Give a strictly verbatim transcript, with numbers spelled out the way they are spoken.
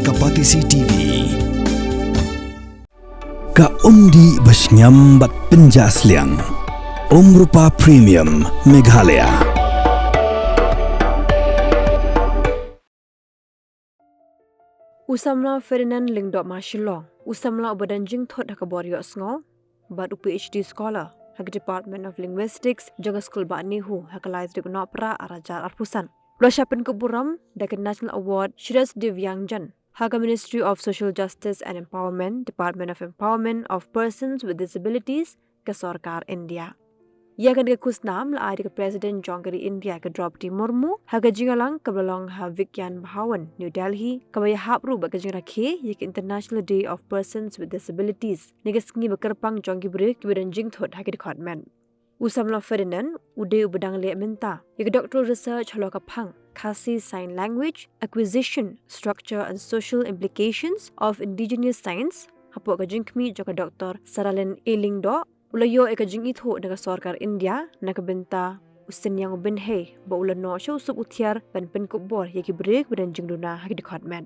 Ka Patisi T V. Ka umdih ba shngiam bad pynjah sliang. Umrupa Premium Meghalaya. U samla Ferdinand Lyngdoh Mashillong, u samla uba don jingthut ha ka bor ïohsngew bad u P H D scholar ha ka Department of Linguistics jong ka Skul Bah NEHU ha ka lai tarik Nohprah arhajar arphew san, u la shah pynkup burom da ka National Award Shresh Divyangjan ha ka Ministry of Social Justice and Empowerment, Department of Empowerment of Persons with Disabilities, ka Sorkar India. Ïa kane ka khusnam la ai da ka President jong ka ri India ka Droupadi Murmu ha ka jingïalang kaba la long ha Vigyan Bhawan, New Delhi, kaba ïahap ruh bad ka jingrakhe ïa ka International Day of Persons with Disabilities, na ka sngi ba kyrpang jong ki briew kiba don jingthut ha ki dkhot met. U samla Ferdinand u dei uba dang leh mynta ïa ka doctoral research halor ka phang Khasi Sign Language, Acquisition, Structure and Social Implications of Indigenous Signs hapoh ka jingkhmih jong ka Doctor Saralin A Lyngdoh. U la ïoh ïa ka jingithuh na ka sorkar India na ka bynta u synñiang u bynhei ba u la noh sha u sup u thiar ban pynkup bor ïa ki briew kiba don jingduna ha ki dkhot met.